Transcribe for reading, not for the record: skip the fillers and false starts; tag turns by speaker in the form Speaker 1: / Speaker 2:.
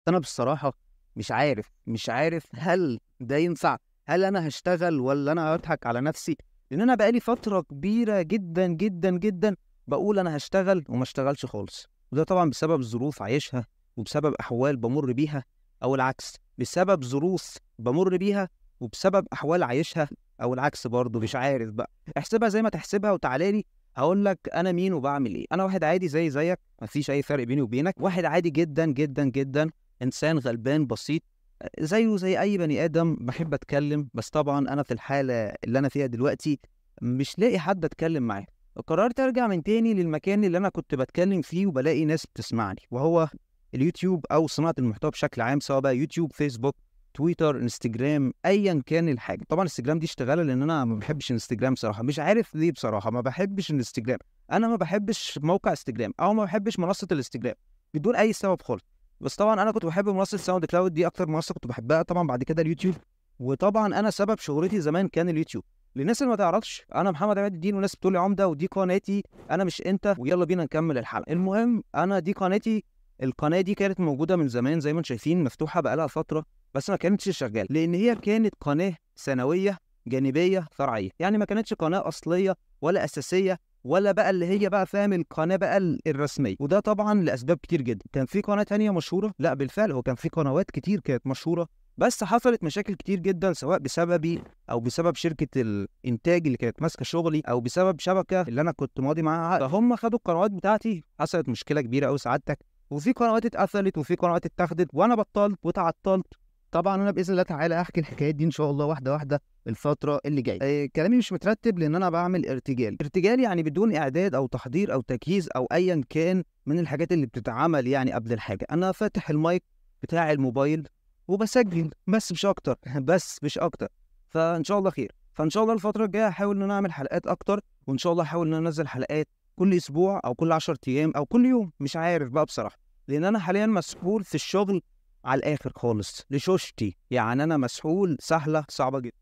Speaker 1: انا بصراحة مش عارف هل ده ينفع؟ هل انا هشتغل ولا انا هضحك على نفسي؟ لان انا بقالي فترة كبيرة جدا جدا جدا بقول انا هشتغل وما اشتغلش خالص، وده طبعا بسبب ظروف عايشها وبسبب احوال بمر بيها، او العكس بسبب ظروف بمر بيها وبسبب احوال عايشها، او العكس برضه. مش عارف بقى، احسبها زي ما تحسبها وتعالى لي هقول لك انا مين وبعمل ايه. انا واحد عادي زي زيك، مفيش اي فرق بيني وبينك، واحد عادي جدا جدا جدا، انسان غلبان بسيط زيه زي اي بني ادم. بحب اتكلم، بس طبعا انا في الحالة اللي انا فيها دلوقتي مش لاقي حد اتكلم معاه. قررت ارجع من تاني للمكان اللي انا كنت بتكلم فيه وبلاقي ناس بتسمعني، وهو اليوتيوب او صناعة المحتوى بشكل عام، سواء بقى يوتيوب، فيسبوك، تويتر، انستجرام، ايا كان الحاجة. طبعا انستجرام دي اشتغاله لان انا ما بحبش انستجرام صراحة، مش عارف ليه بصراحة ما بحبش انستجرام. انا ما بحبش موقع انستجرام او ما بحبش منصة الانستجرام بدون اي سبب خالص. بس طبعا انا كنت بحب منصة ساوند كلاود، دي اكتر منصة كنت بحبها. طبعا بعد كده اليوتيوب، وطبعا انا سبب شهرتي زمان كان اليوتيوب. للناس اللي ما تعرفش، انا محمد عماد الدين، وناس بتقول لي عمده، ودي قناتي، انا مش انت، ويلا بينا نكمل الحلقة. المهم انا دي قناتي، القناة دي كانت موجودة من زمان زي ما انتم شايفين، مفتوحة بقالها فترة، بس ما كانتش شغالة لان هي كانت قناة ثانوية جانبيه فرعية، يعني ما كانتش قناة اصلية ولا اساسية ولا بقى اللي هي بقى فاهم القناة بقى الرسمية. وده طبعا لاسباب كتير جدا. كان في قناة تانية مشهورة، لا بالفعل هو كان في قنوات كتير كانت مشهورة، بس حصلت مشاكل كتير جدا، سواء بسببي او بسبب شركة الانتاج اللي كانت ماسكه شغلي، او بسبب شبكة اللي انا كنت ماضي معاها، فهم خدوا القنوات بتاعتي. حصلت مشكلة كبيرة قوي سعادتك، وفي قنوات اتقفلت وفي قنوات اتاخدت، وانا بطلت وتعطلت. طبعا انا باذن الله تعالى هحكي الحكايات دي ان شاء الله واحدة واحدة الفترة اللي جاية. كلامي مش مترتب لان انا بعمل ارتجال، ارتجال يعني بدون اعداد او تحضير او تجهيز او ايا كان من الحاجات اللي بتتعمل يعني قبل الحاجة. انا فاتح المايك بتاع الموبايل وبسجل بس مش اكتر، بس مش اكتر. فان شاء الله خير. فان شاء الله الفترة الجاية هحاول ان انا اعمل حلقات اكتر، وان شاء الله هحاول ان انا انزل حلقات كل اسبوع او كل 10 ايام او كل يوم، مش عارف بقى بصراحة، لان انا حاليا مسحول في الشغل على الاخر خالص لشوشتي، يعني انا مسحول سهلة صعبة جدا.